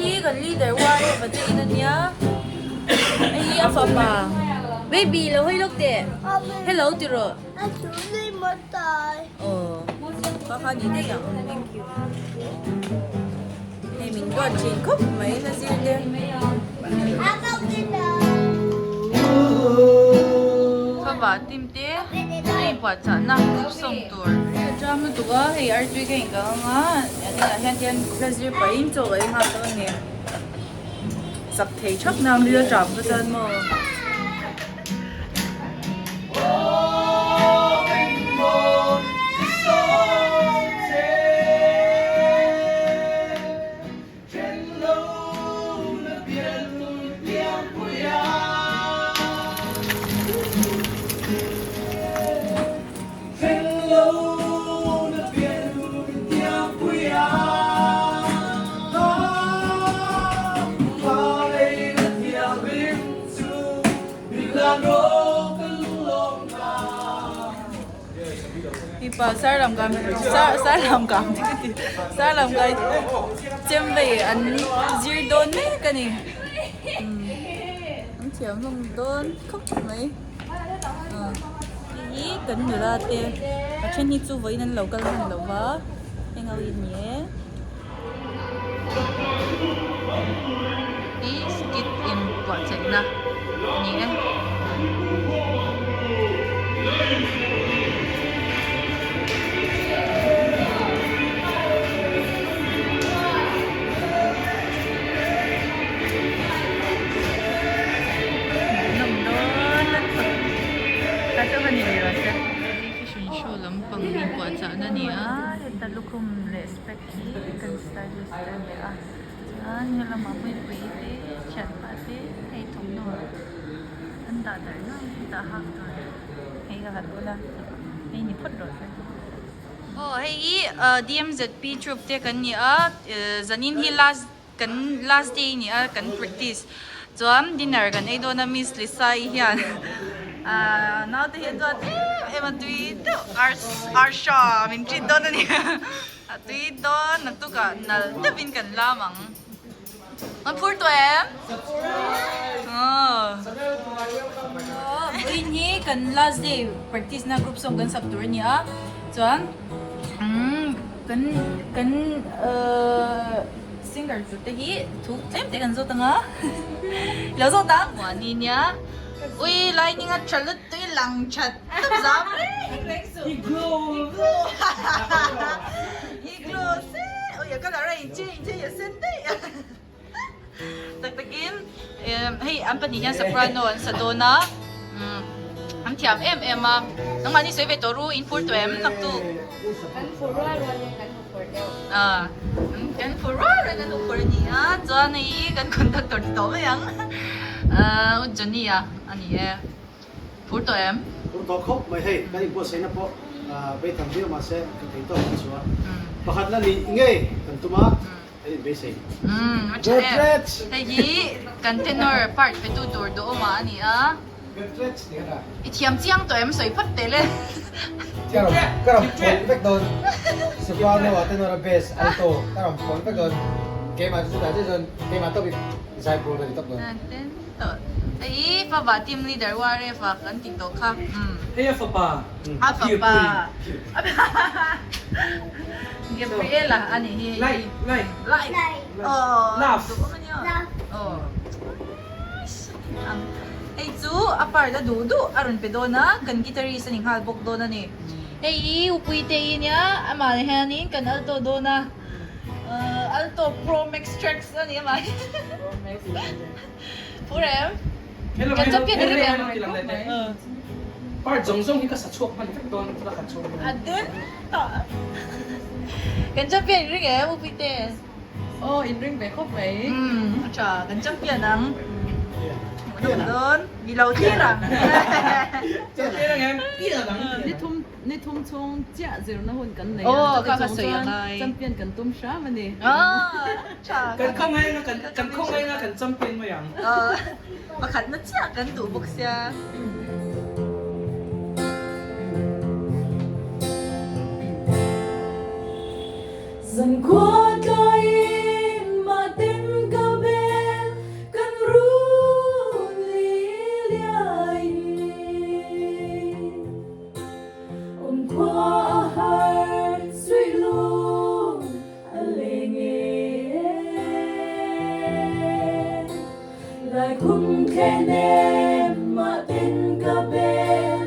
hi kan leader YF a te in ania hei hi a fapa baby lo hawi lawk teh hello ti rawh aw kha kha ni daih ang thank you hei min duat thin khawp mai na zir te. Khavah tim te a inpuahchahna group song tur. A ṭam lutuk a, hei artui ka inkang ang a, an inah hian tian hla zir pahin chaw ka ei nghal dawn a ni. Chak thei thap na mil a ṭam ka chuan maw. Mipa sarlam kam sarlam kam te ka ti sarlam kai chem vei an zir dawn mek a ni an thiam hlawm dawn khawp mai hei hi kan nula te a then hi chu vawiin an lo kal hman lo va heng ho hi ni e. Hi skit in puahchhaihna a ni e. Hmuhnawm dawn lutuk ta chu ka ni leh rawh se. Fashion show lampang inpuahchahna a ni a heta lukhum leh spec hi kan stylist te an ni a chuan helamah puipui te thianpa te hei thawmhnaw an dah darh nuai hetah hak tur hei ka han bula hei ni phawt rawh se. Aw hei hi DMZP troop te kan ni a zanin hi last kan last day a ni a kan practice chuan dinner kan ei dawn a miss Lisa i hian ahh naute hi a duat em em a tui deuh arsha min treat dawn a ni. A tui dawn naktukah nalh deuhin kan lam ang. An phur tawh em? Aww. Vawiin hi kan last day practice na group song kan sak tur a ni a chuan umm kan kan ahh singer tur te hi thu tlem te kan zawt ang a lo zawt ang. Muani nia ui lining a tha lut tui lang that tawp zam reng reng suh. I glow I glow se ui a colour a in change hei a sen daih a tak takin hei an pahnih hian soprano an sa dawn a an thiam em em a nangmahni sawi ve tawh ru in phur tawh em naktuk Kan phur rual rualin kan hmu phur deuh. Kan phur rual rualin kan hmu phur a ni a chuan hei kan conductor ti tawh mai ang U Johnny a a ni e. Phur tawh em? Phur tawh khawp mai hei, kan inbuatsaihna pawh beitham viau mahse kan thei tawk ang chu a. Pakhat la nih ngei kan tum a, kan inbeisei. A tha em? Hei hi kan tenor part petu tur duhawmah a ni a. I thiam chiang tawh em? Sawi phawt teh le. Ka rawn ka rawn phawn vek dawn. Soprano a tenor a bass alto ka rawn phawn vek dawn. Keimah chu chutah chiah chuan keimah tawp i zaipawl ka ti tawp dawn. Hei fapa team leader URF a kan ti tawh kha. Hei a fapa. A fapa. Gabriela a ni hi. Like like. Like. Aw. Love. Aw. Hei chu a part a duh duh a rawn pe dawn a, kan guitarist a ni nghal bawk dawn a ni. Hei hi Upuite i nia, amah hianin kan alto dawn a. Alto Pro Max Trax a ni amah hi. Phur em? Kan champion i ring em? Part zawng zawng hi ka sa chhuak hman vek dawn ka khat chhuak dawn. A dun tawh. Kan champion i ring em Upite? Aw in ring ve khawp mai. Umm a tha kan champion ang. Hmuhnawm dawn. Mi lo thlir ang. Champion ang em? Pian ang. Ni thum Ni thum chhung chiah zirna hun kan nei a, chuti chung chuan champion kan tum hram a ni. Kan khawngaih anga kan kan khawngaih anga kan champion mai ang. Pakhatna chiah kan duh bawk sia. Zankhua tlaiin mahten ka. Laikhum thlenem mah ten ka bel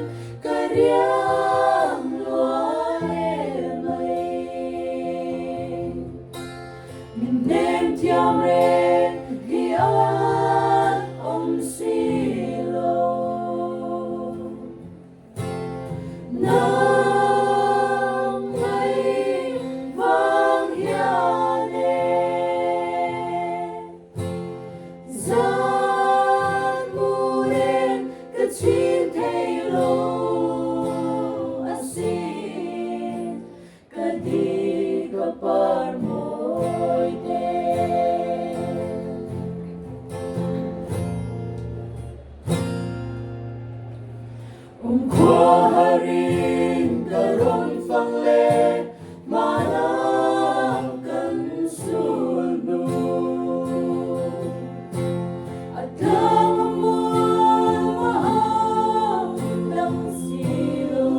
ka riang lua e mai. Min nem thiam reng hi an awm si lo. Nang ngai vang hian e. Zan mu reng ka chhing thei lo asin, ka di ka par mawi te. Um khua harin ka rawn fang le hmana kan sul hnu. A tlang a mual mah a dang si lo.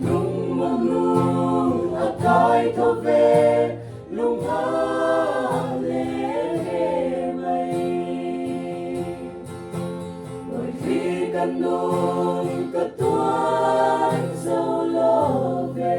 Lung mang lung a kai tho ve lung a leng hle mai. Đôi khi kan nun ka tuar zo lo ve.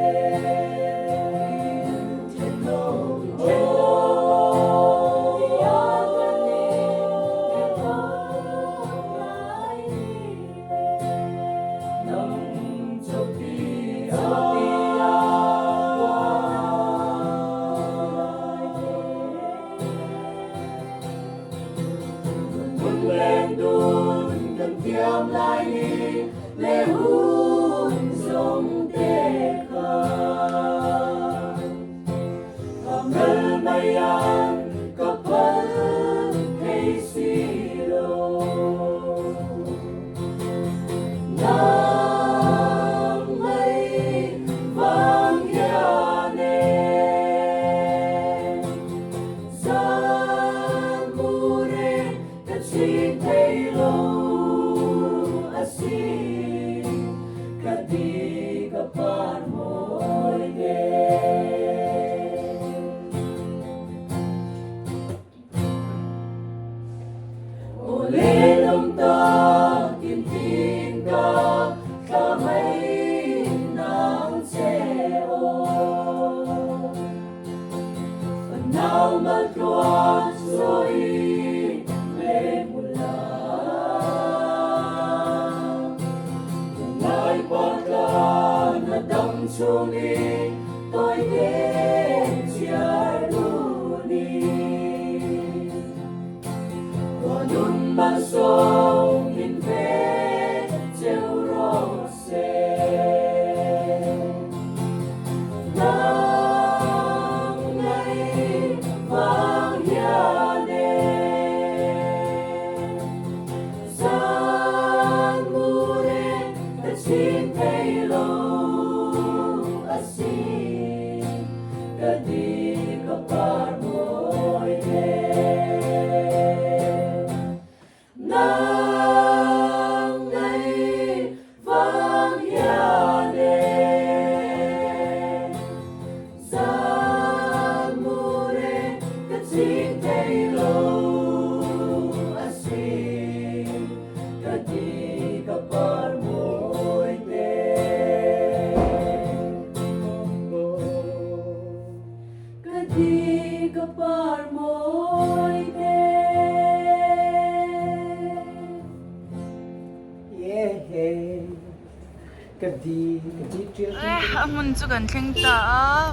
A hmun chu kan thleng ta a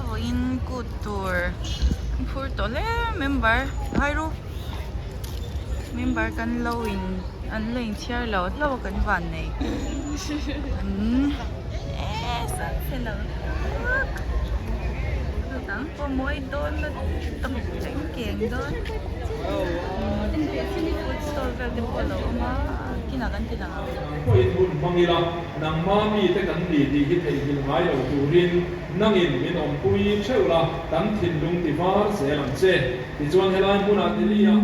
vawiin kut tur an phur tawh hle member hairu member kan lo in an la inchhiar lo hlauh a kan van nei an e sunset ang tak dang pawh mawi dawn na tam cheng keng dawn food stall vel te pawh a lo awm a kinah kan ti lang ang. Pawhin hun hmang ila, nangma mite kan ni tih hi theihnghilh ngai lo turin nangin min awmpui theuh la, kan thinlung ti var zel ang che. Tichuan helai hmunah Delhi-ah.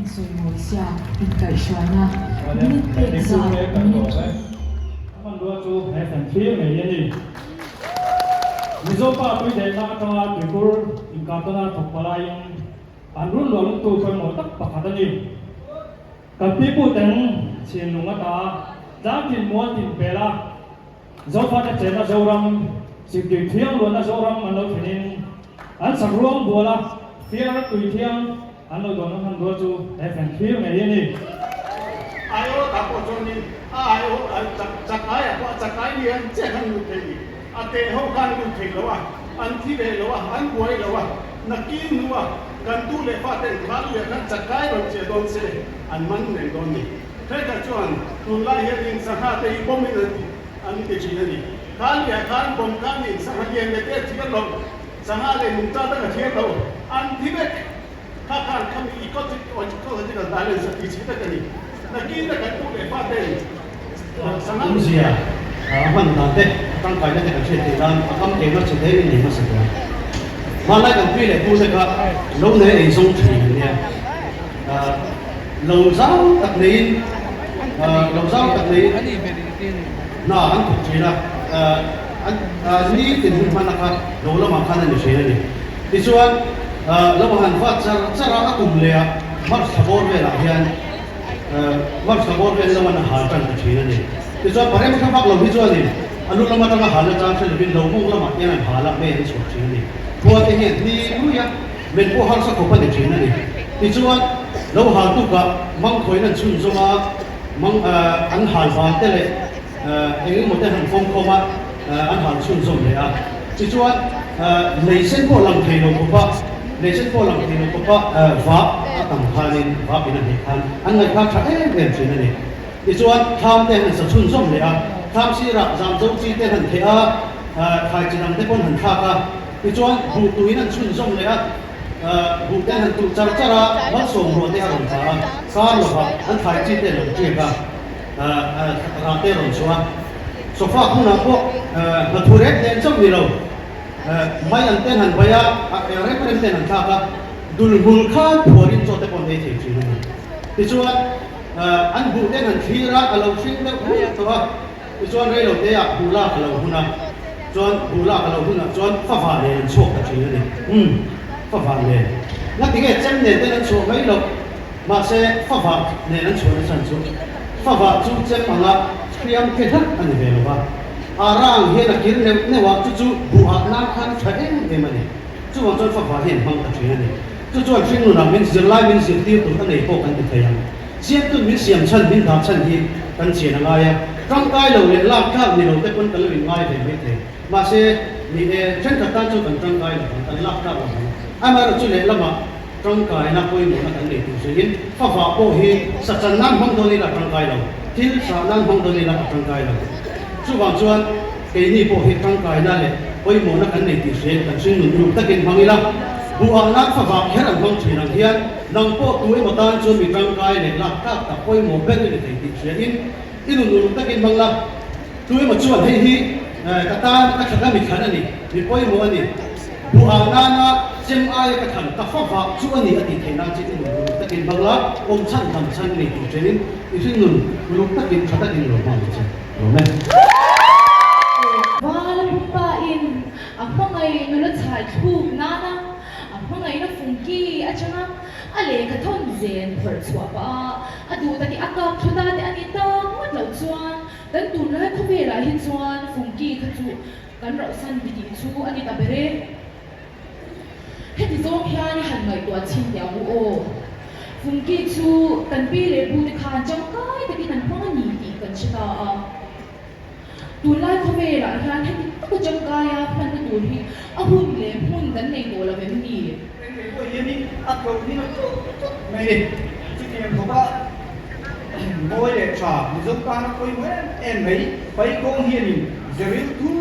Insawimawi siak inkaihhruaina minute pek zat minute thum. A hmanrua chu he fan thlir ngei a ni. Mizo pa tuidehna atanga tuikur inkahtawn a thawk palaiin an run luah luttu pawimawh tak pakhat a ni. Kan pipu teng chhinlung ata tlangtin mual tin pel a, Zofate chenna Zoram, Sikdui thiang luanna Zoram an lo thlenin an sakruang buala fiara tui thiang an lo dawnna hmanrua chu he fan thlir ngei a ni. Aiawh ta pawh chuanin a aiawh chak chak aiah pawh a chak ai ni an chiah khan lut thei ni. A teh ho khan lut thei lo a, an thi ve lo a, an buai lo a, nakin hnua kan tu leh fa ten khan leh khan chakai rawn chiah dawn se an man ngei dawn ni. Heta chuan tunlai hianin sangha te hi bawm in an ti an ti thin a ni. Khan leh khan bawm khan in sangha lian leh te a thiar lo, sangha leh nungcha dang a thiar lo, an thi vek. Kha khan khami ecological balance a ti chhe vek a ni. Nakin a kan tu leh fa ten sangha. Awmzia a hman dan te, a tangkaina te kan hriat theih nan a kam keimah che te in nei hmasa ber a. Hmanlai kan pi leh pu te kha lo nei ei zawng thin an nia. Lo zau tak neiin lo zau tak neiin hna an thawk thin a, ni tin hun hmanna kha lo lamah khan a ni thin a ni. Tichuan, lo han vat char char a, a kum leh ah March thla bawr velah hian March thla bawr vel lo an hal tan ta thin a ni. Tichuan, parem thla vak lo hi chuanin a lu lam atanga halna chang hre lovin lo mawng lamah hian an hal a, mei an chhuah thin a ni. Khua te hian hni lui a, men pawh harsa khawp a ni thin a ni. Tichuan, lo hal tukah mangkhawiin an chhunzawm a, mang an hal van te leh eng emaw te han fawmkhawm a, an han chhunzawm leh a. Tichuan, lei sen pawh lang thei lo khawpa, lei sen pawh lang thei lo khawpa vap a tam khanin, vap in a hnih khan an ngaihthlak tha em em thin a ni. Tichuan, thlam te han sa chhunzawm leh a, thlam sirah zamzo chi te han theh a, thlai chi dang te pawn han thlak a. Tichuan, buh tuin an chhunzawm leh a, buh te han tuh char char a, malsawm ruah te a rawn tla a, kar lovah an thlai chi te an lo tiak a. Rah te rawn chhuah a, sofa hmunah pawh hna thu rek nen chauh ni lo, mai an ten han bai a, rem rem ten han thlak a, dul hmul khan phuarin chaw te pawh an ei thei thin a ni. Tichuan an buh ten han thlir a, a lo hring deuh hmur tawh a, tichuan rei lo te ah buh lak a lo hun a, chuan buh lak a lo hunah chuan fava nen an chhuak ta thin a ni. Umm, fava nen. Ngatinge chem nen ten an chhuah mai loh? Mahse, favah nen an chhuah nachhan chu favah chu chem anga hriam ke hlak a ni ve lo va, a rang hian a kir neuh neuh a, chu chu buhah nan khan a tha em em a ni. Chuvang chuan favah hi an hmang ta thin a ni. Chu chuan hringnunah min zirlai min zirtir tur a nei pawh kan ti thei ang. Siamtun min siam chhan, min dah chhan hi kan chian a ngai a, tangkai lo leh lak tlak ni lo te pawn kan lo inngai ve mai thei. Mahse, ni e, thenkhat tan chuan kan tangkai lo vang, kan lak tlak lo vang. Amaherawhchu lehlamah, Tangkaina pawimawhna kan nei tur zuiin favah pawh hi sachan nan hmang dawn ila a tangkai lo, thil sah nan hmang dawn ila a tangkai lo. Chuvang chuan keini pawh hi tangkaina leh pawimawhna kan nei tih hriain kan hringnun uluk takin hmang ila, buhah nan favah kher an hmang thin ang hian nang pawh tu emaw tan chuan mi tangkai leh lak tlak tak pawimawh ber i ni thei tih hriain i nun uluk takin hmang la. Tu emaw chuan hei hi ka tan ka thla ka mi thlan a ni, mi pawimawh a ni. Buhah nana chem aia ka thlan ka fa vah chu a ni a tih theih nan chin i nun uluk takin hmang la, awm chhan dam chhan i nei tih ṭhenin i hringnun uluk takin ṭha takin lo hmang ang che. Lawm e. Vala pumpa in a hmangaih nula chhai thluk nana a hmangaihna fungki atanga a lehkha thawn zen phawrh chhuah pah a, a duh takin a kap thu ta te a ni tak ngawt loh chuan kan tunlai khawvelah hi chuan fungki kha chu Kan rauhsan ti tih chu a ni ta ber e. Heti zawng hian i han ngaihtuah chhin teh ang u aw. Fungki chu kan pi leh pu te khan tangkai takin an hmang a ni tih kan hre ta a. Tunlai khawvelah hian heti taka tangkaia hmanna tur hi a hun leh hmun kan nei tawh lo em ni? Engmei pawh hianin a tlawh hmin a tlut tlut mai ni. Chutiang khawpa mawi leh tha Mizo tana pawimawh em em mai Paikawng hianin zeril thu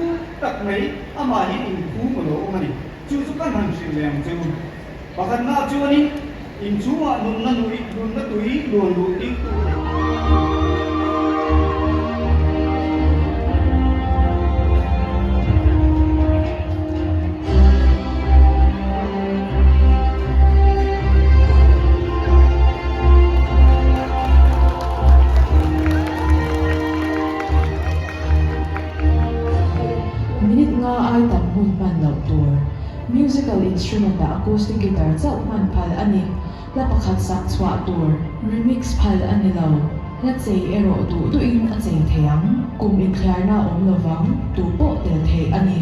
tak mai amah hi inphum a lo awm a ni. Chu chu kan han hrilh leh ang che u. Pakhatnaah chuanin inchhungah nunna nui nunna tui luan luh tir tu a ni. Minute nga ai tam hun hman loh tur. Musical instrument ah acoustic guitar chauh hman phal a ni. Hla pakhat sak chhuah tur. Remix phal a ni lo. Hla chei erawh duh duhin a chei thei ang. Kum inthliarna a awm lovang, tu pawh tel theih a ni.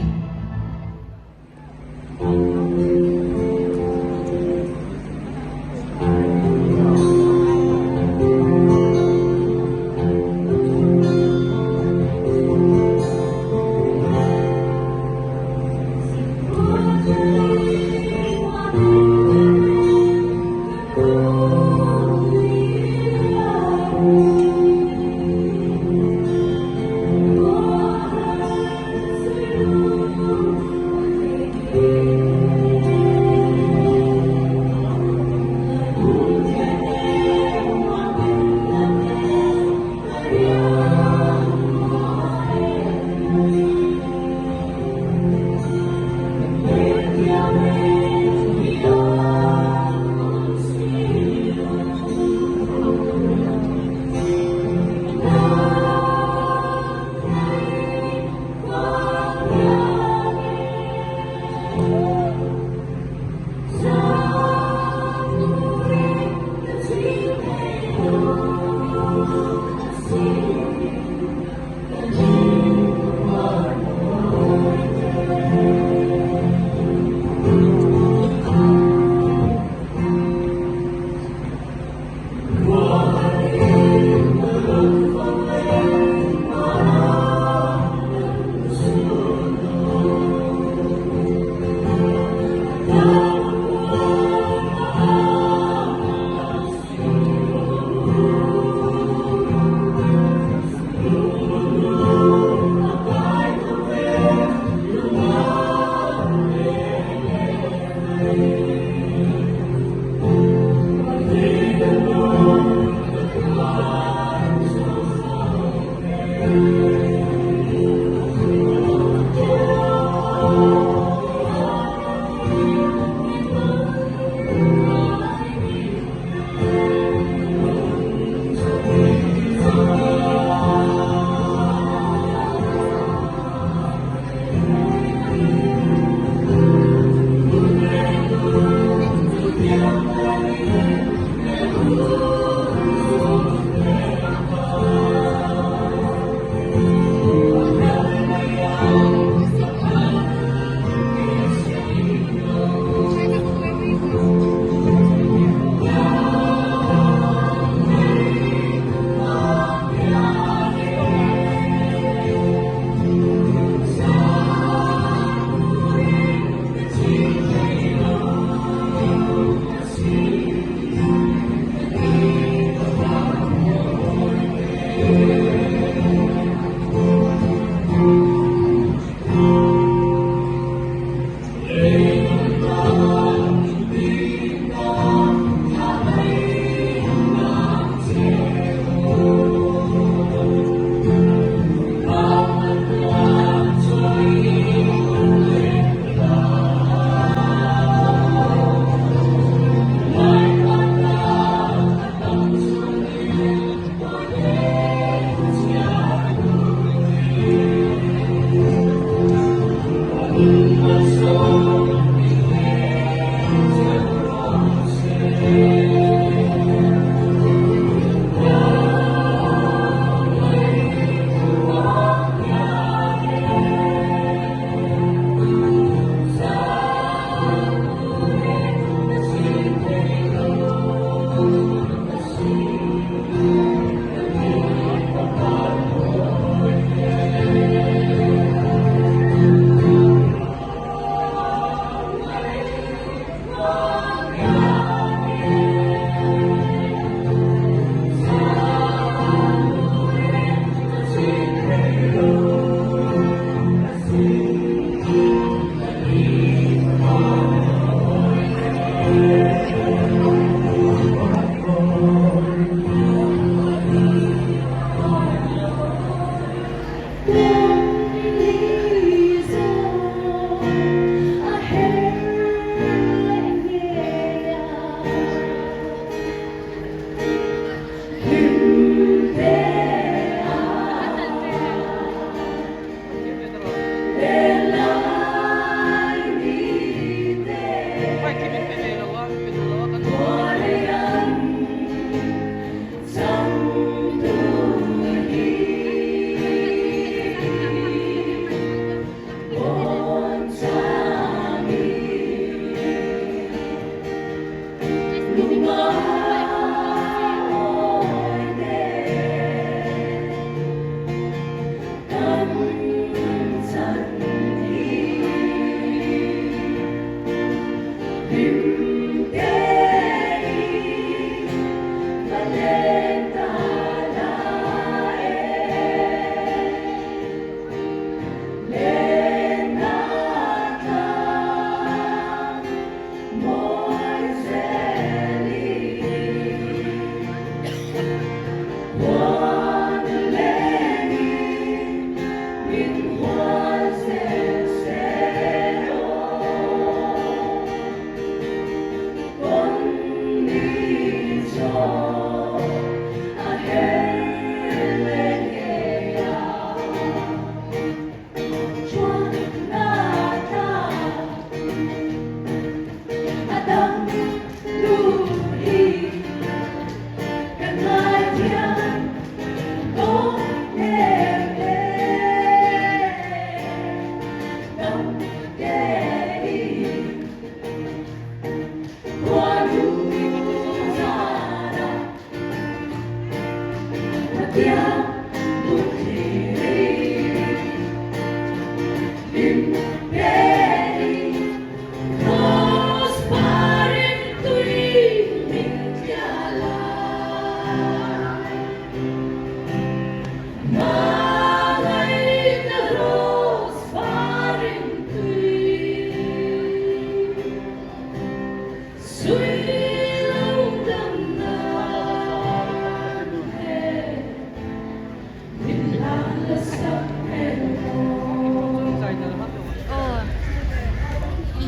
Aw hei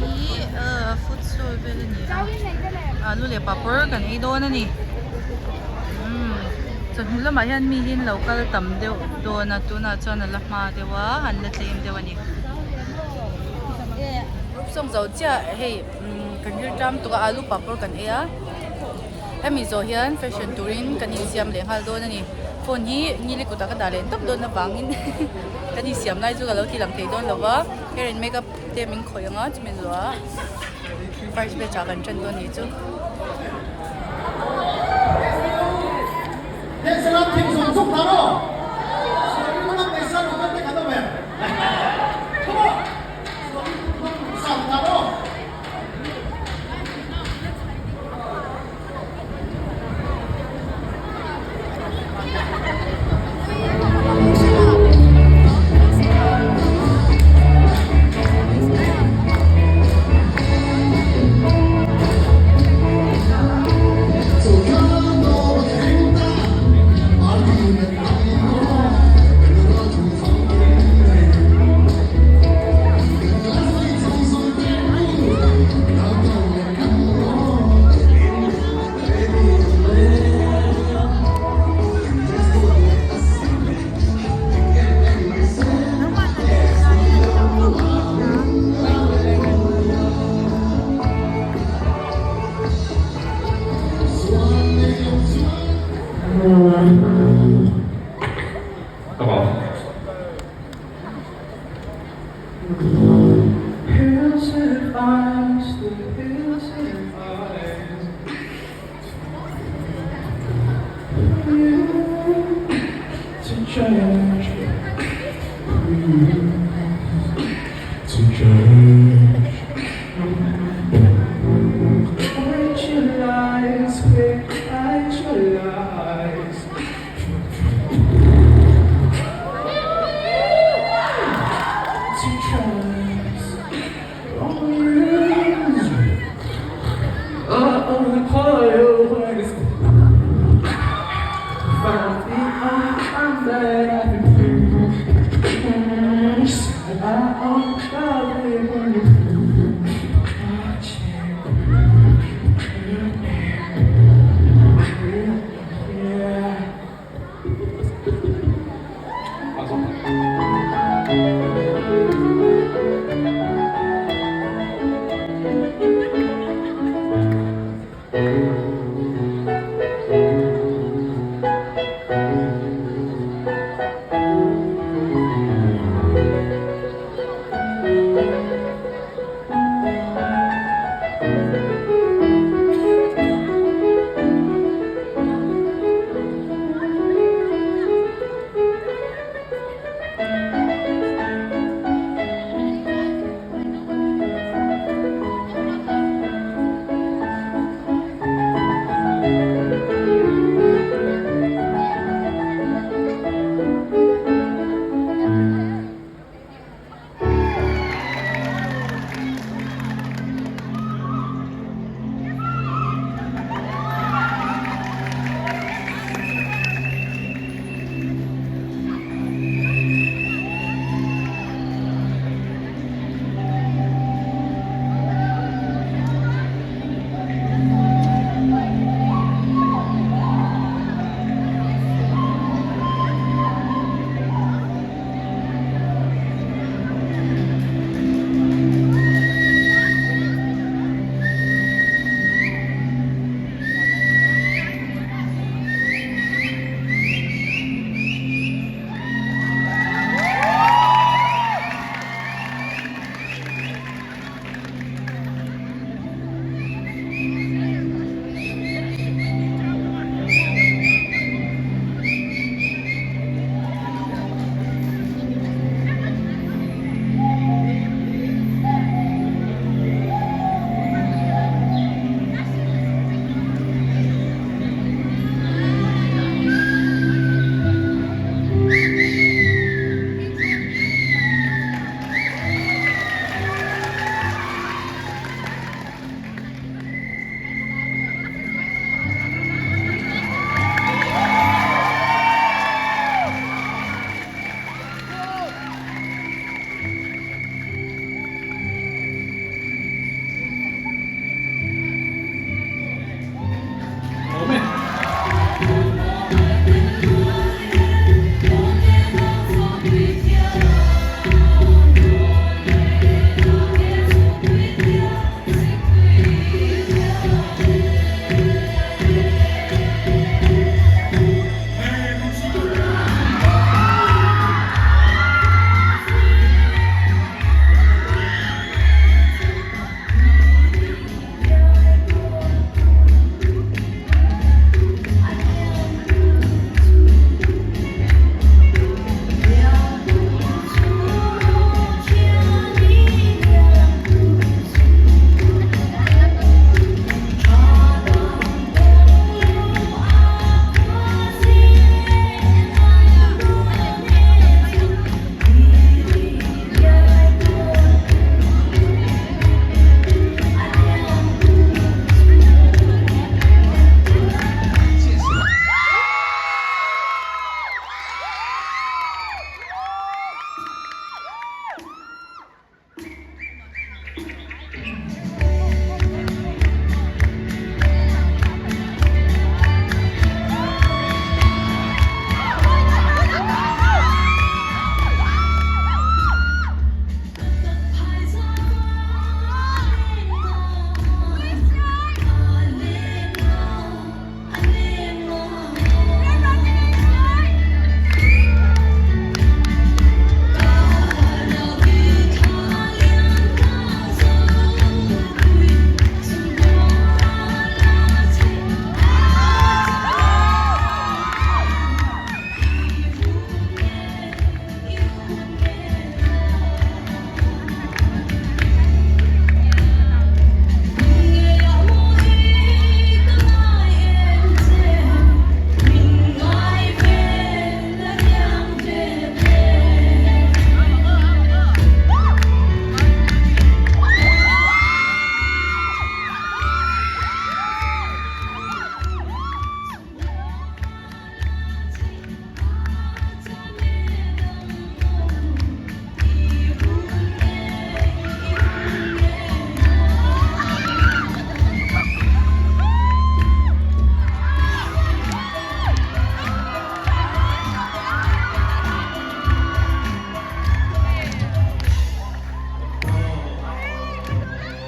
hi food stall vel a ni a alu leh papawr kan ei dawn a ni umm chawhnu lamah hian mi hi an lo kal tam deuh dawn a tunah chuan a la hma deuh a an la tlem deuh a ni sawng zo chiah hei kan rilṭam tuk a alu papawr kan ei a. Hemi zawh hian fashion turin kan insiam leh nghal dawn a ni. Phone hi nili kutah ka dah leh tawp dawn avangin kan insiam lai chu ka lo ti lang thei dawn lo va, hair and makeup te min khawih ang a chumi zawhah first batch ah kan ṭan dawn nih chu.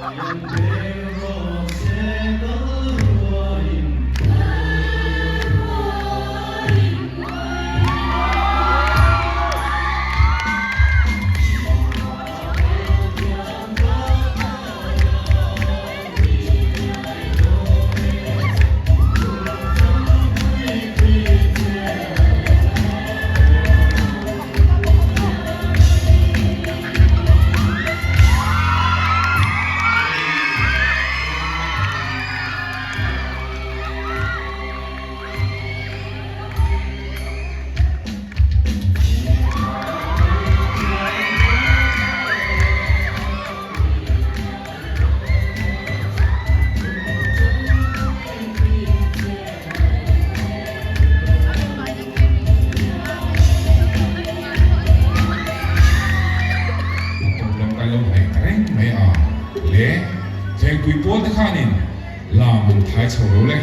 A tawp lam kan lo hnaih ta reng mai a le, Thengpui pawl te khanin lam an thai chho lo le.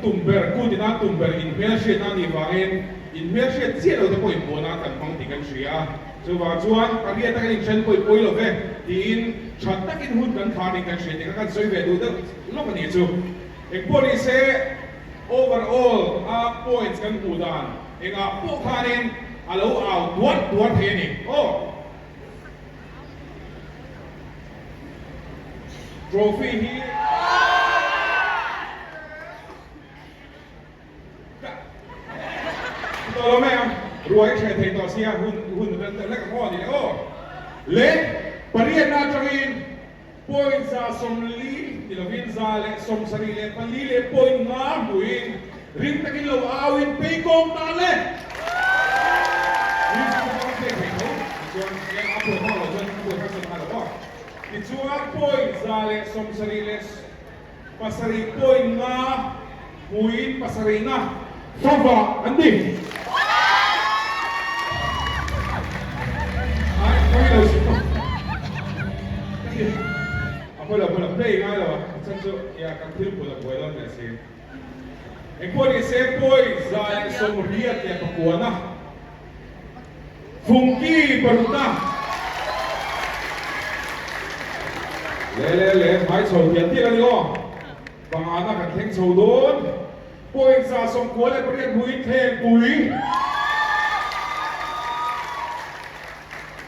tum ber, kut ina tum ber inhmelhriatna a nih vangin inhmelhriat chiah lo te pawh inpuah nan kan hmang tih kan hria a. Chuvang chuan pariat a kan inthen pawh i pawi lo ve tiin tha takin hun kan thla ning kan hria tih kha kan sawi ve duh deuh lawk a nih chu. Engpawh ni se overall a points kan hmuh dan engah pawh khanin a lo au tuar tuar thei a ni aw. Trophy hi Tawh lo mai ang, ruai i hreh thei tawh sia, hun hun rel deuh hlek ang aw ni aw. Le pariatna atangin point 140 ti lovin 174 leh point nga hmuhin ring takin lo auin Peikawng ta le! Music te pawh a play thei tho tichuan eng a buai hma loh chuan a buai hmasa nghal lo aw. Tichuan point 177 point nga hmuin pasarihna favah an ni. Ai pawi lo si pawh ka ti a pawi lo pawi lo play ngai lo a chhan chu ia kan thil put a buai dawn leh si. Engpawh ni se pawi 189 Fungki parukna Le le le hmai chho tial tial a ni aw. Pangana kan thleng chho dawn. Point 98 hmuin thlengpui.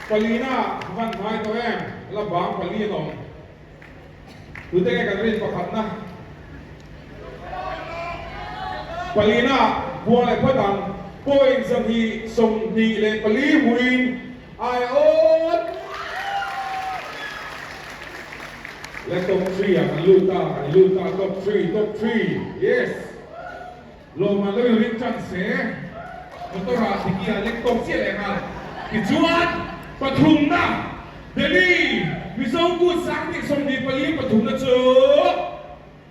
Palina van hmai tawh em? La bang pali an awm. Tute nge kan rin pakhatna? Palina buang leh phawt ang. Point 224 hmuin aiawt. Le top 3 ah kan lut ta, kan lut ta top 3, top 3, yes. Lawmman lo in ring tan se, motor ah diki ah lek tawk chiah leh nghal. Tichuan, pathumna, Delhi, Mizo kut 2024 pathumna chu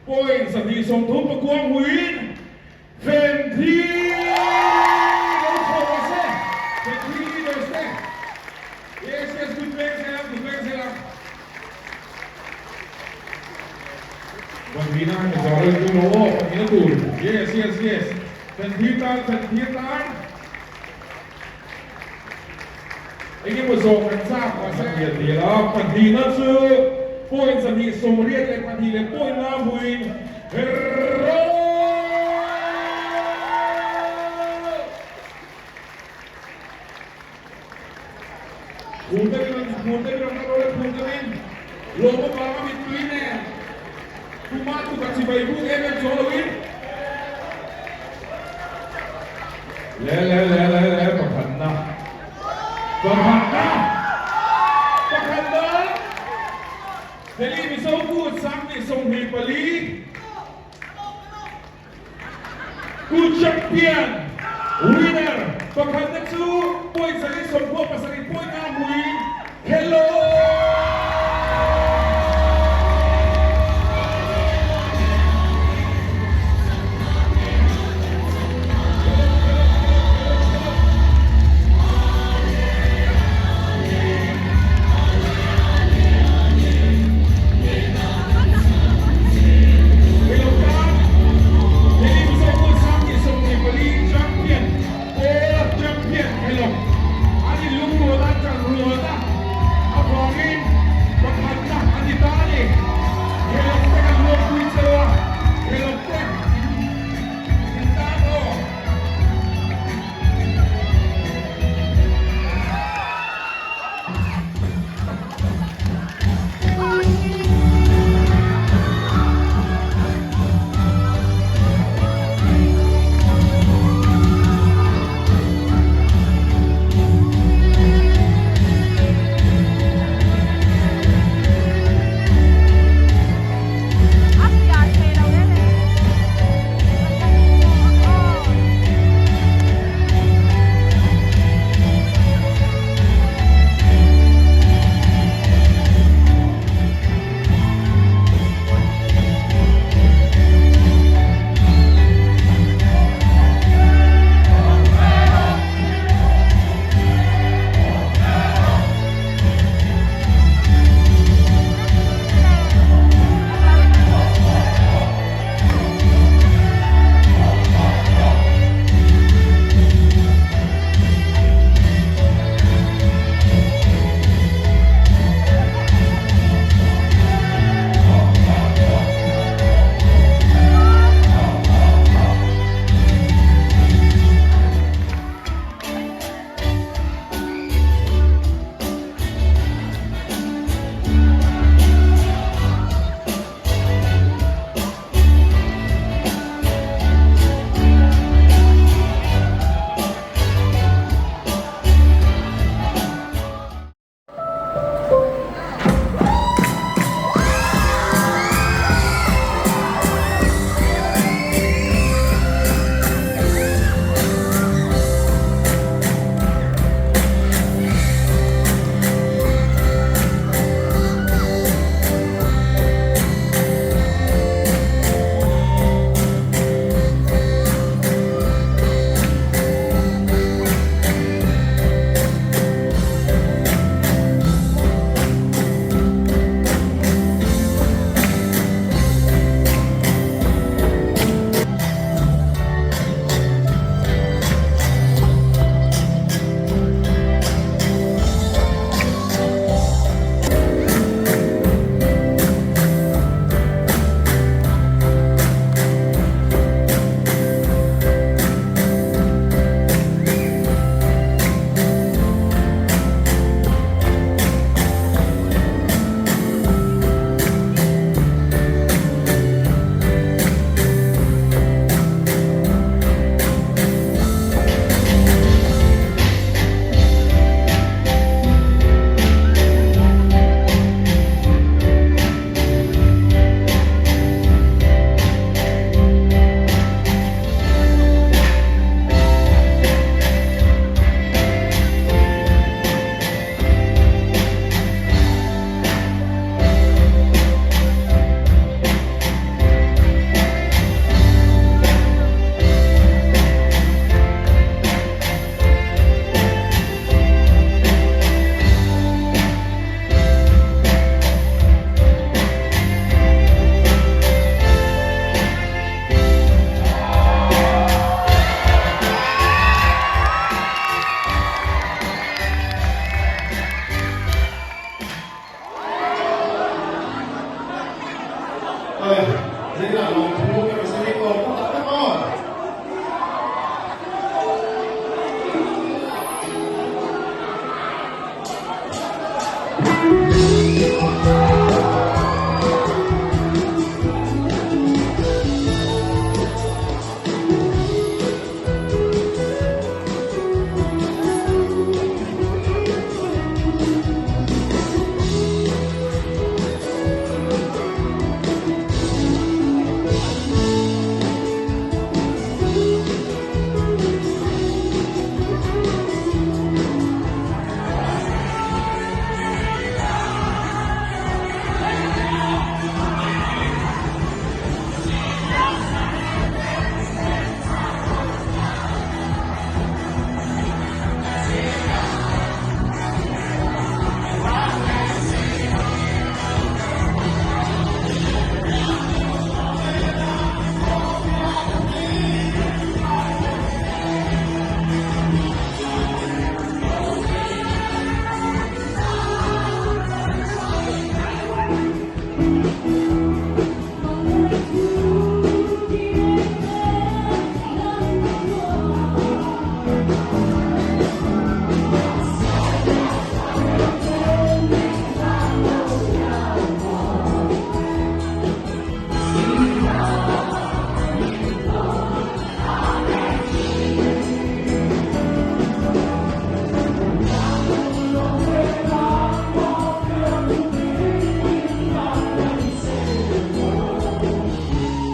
point 139 hmuin Fenthi lo chhuak rawh se, Fenthi leaders te. Yes, yes, good veng zel ang, good veng zel ang. Pahnihna a ni zawh reng chu lo aw, pahnihna tur. Yes, yes, yes. Fenthi tan, Fenthi tan. Engemaw zawh kan chak mahse a lian dial a, pahnihna chu point 182 leh point nga hmuin Hero! Phur deuhin an phur deuhin an rawn a phur deuhin lawm avanga mittui nen Tumah tuka chibai buk em em chuang loin Le le le le le pakhatna pakhatna pakhatna Delhi Mizo kut 2024 Kut champion winner pakhatna chu point 197 point nga hmuin.